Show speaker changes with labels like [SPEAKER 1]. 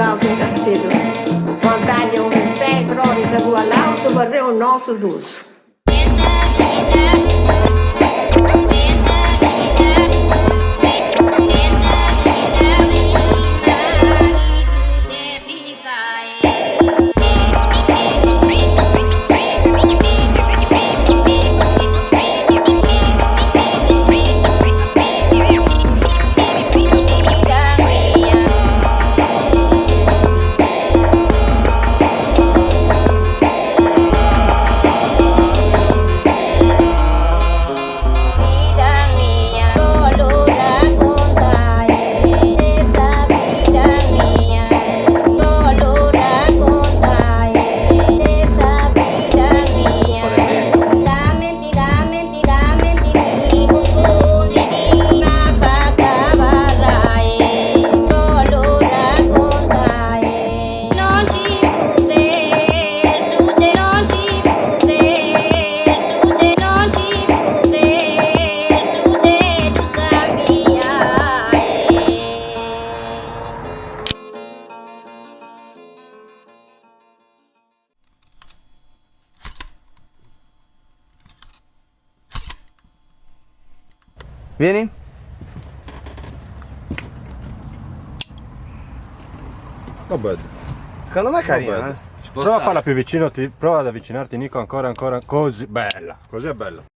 [SPEAKER 1] agataus in Casteddu po andai a sei froris agualaus morreus nosu dus.
[SPEAKER 2] Vieni.
[SPEAKER 3] Not bad.
[SPEAKER 2] Secondo me è carina, eh.
[SPEAKER 3] Prova a farla più vicino, ti, prova ad avvicinarti Nico ancora, ancora, così, bella, così è bella.